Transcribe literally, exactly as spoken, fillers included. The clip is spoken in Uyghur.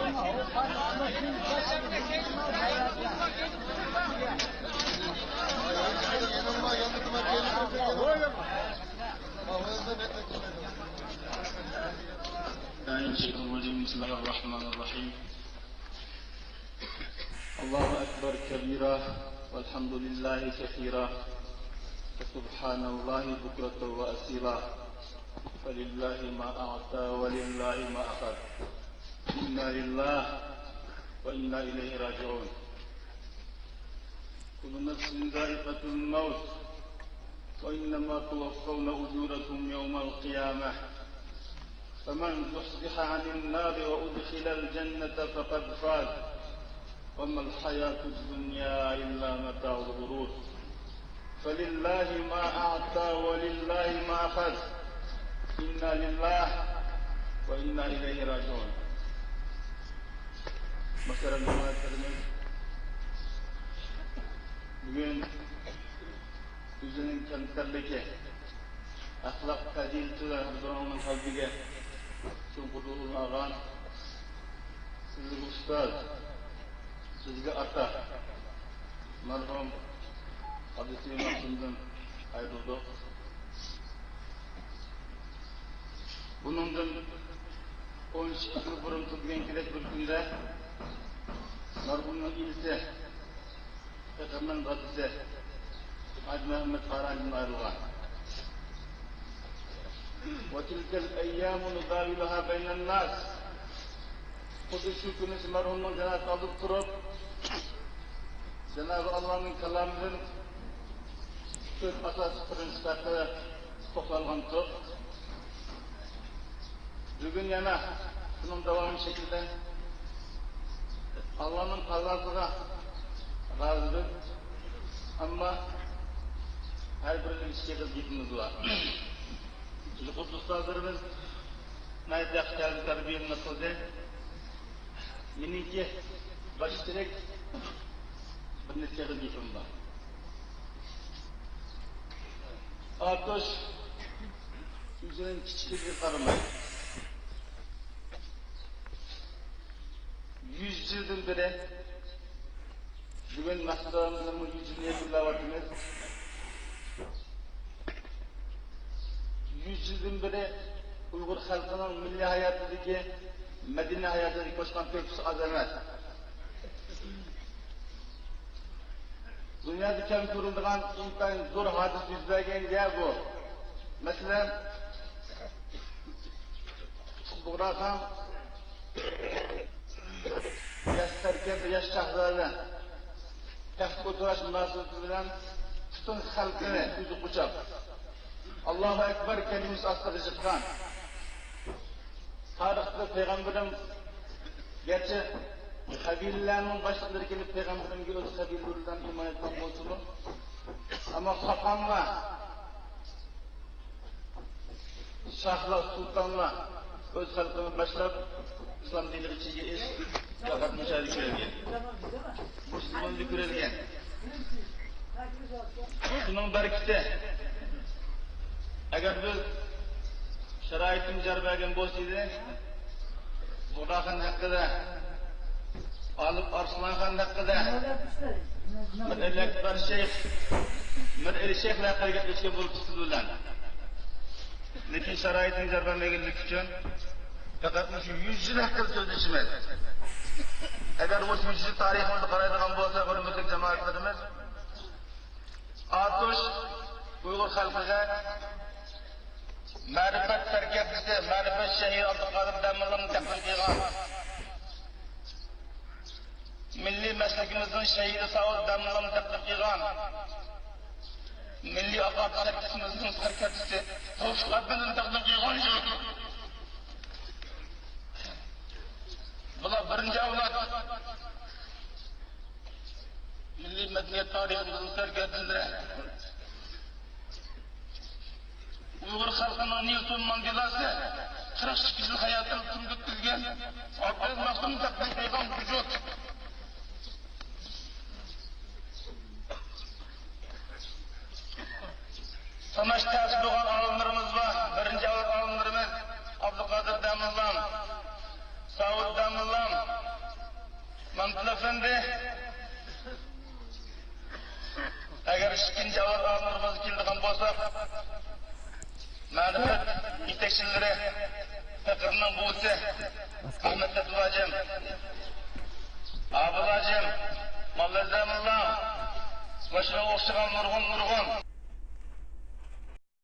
بسم الله الرحمن الرحيم. الله أكبر كبيرا، والحمد لله كثيرا، وسبحان الله بكرة وأصيلا، فلله ما أعطى ولله ما أخذ، إنا لله وإنا إليه راجعون. كل نفس ذائقة الموت، وإنما توفون أجوركم يوم القيامة، فمن زحزح عن النار وأدخل الجنة فقد فاز، وما الحياة الدنيا إلا متاع الغرور. فلله ما أعطى ولله ما أخذ. إنا لله وإنا إليه راجعون. Muhtaram cemaatlerimiz, bugün o'zining kamtarligi, axloq fazilati va huzurining qalbiga chunqur o'rin olgan sizga ustoz, sizga ota, marhum Abdusayid Ma'sumdan ayrildik. Buningdan o'n ikki yil burun tug'ilgan kelek bir kunda marhumning inisi, Paqirning dadasi Hojmuhammad Qaronidan ayrilgan. وتلك الأيام نداولها بين الناس. Xuddi shu kuni marhumning janozasi oldida turib, Janobi Allohning kalomidan to'rt asosiy prinsip haqida to'xtalgan edik. Bugun yana shuning davomi shaklida Allohning qazosiga roziman, ammo har birining ikki xil gapimiz bor. Yuqorida ustozlarimiz nihoyat yaxshi ta'lim tarbiyani qildi. Meningki boshqacharoq bir necha xil gapim bor. Otish o'zining kichikligiga qaramay, yuz yildan beri, bugun maqsadimizning yuz yilini yakunlayapmiz. Yuz yildan beri Uyg'ur xalqining milliy hayotidagi, madaniy hayotidagi qo'shgan to'hfasi oz emas. Dunyoda kam ko'riladigan intayin zo'r hodisa yuz bergan gap bu. Masalan, Buxoroxon ياش سەركەردە، ياش شاھزادە تەختكە ئولتۇرۇش مۇناسىۋىتى بىلەن پۈتۈن خەلقىنى ئۆزى قۇچاپ، ئاللاھۇ ئەكبەر كەلىمىسى ئاستىغا يىغقان. تارىختا پەيغەمبىرىم، گەرچە قەبىلىلەرنىڭ باشلىقلىرى كېلىپ پەيغەمبىرىمگە ئۆز قەبىلىلىرى بىلەن ئىمان ئېيتقان بولسىمۇ، ئەمما خاقانلار، شاھلار، سۇلتانلار ئۆز خەلقىنى باشلاپ، ئىسلام دىنىغا چېگىش پەقەت مۇشۇ يەردە كۆرۈلگەن. مۇشۇ زېمىندا كۆرۈلگەن. شۇنىڭ بەرىكىتى، ئەگەر بىز شارائىتىمىز يار بەرگەن بولسا ئىدى، بۇغداخان ھەققىدە، ئالىپ ئارسلانخان ھەققىدە، مىر ئەلى ئەكبەر شەيخ، مىر ئەلى شەيخلەر ھەققىدە گەپلەشكەن بولۇپ چىقتى بۇلار. لېكىن شارائىتىمىز يار بەرمىگەنلىكى ئۈچۈن پەقەت مۇشۇ يۈز يىل ھەققىدە سۆزلىشىمىز. ئەگەر مۇشۇ يۈز يىل تارىخىمىزغا قارايدىغان بولساق، ھۆرمەتلىك جامائەتلىرىمىز، ئاتۇش ئۇيغۇر خەلقىگە مەرىپەت سەركەردىسى، مەرىپەت شېھىتى ئابدۇقادىر داموللامنى تەقدىم قىلغان. مىللىي مەستلىكىمىزنىڭ شېھىتى ساۋۇت داموللامنى تەقدىم قىلغان. مىللىي ئاقارتىش ھەرىكىتىمىزنىڭ سەركەردىسى توفىق ئەپەندىنى تەقدىم قىلغان. بۇلار بىرىنچى ئەۋلاد. مىللىي مەدەنىيەت تارىخىمىزنىڭ سەركەردىلىرى، ئۇيغۇر خەلقىنىڭ نېلسون ماندېلاسى، قىرىق ئىككى يىل ھاياتىنى تۈرمىدە ئۆتكۈزگەن ئابلەت مەخسۇمنى تەقدىم قىلغان بۇ جۇت. ساناش تەس بولغان ئالىملىرىمىز بار. بىرىنچى ئالىملىرىمىز ئابدۇقادىر داموللام، ساۋۇت داموللام، ئەپەندى، ئەگەر ئىككىنچى ئاۋاز ئالمىرىمىزغا كېلىدىغان بولساق، مەرىپەت يېتەكچىلىرى، پېقىرنىڭ بوۋىسى ئەمەت ئابدۇللا ھاجىم، ئابدۇللا ھاجىم، موللا زەمۇنلا ۋە شۇنىڭغا ئوخشىغان نۇرغۇن، نۇرغۇن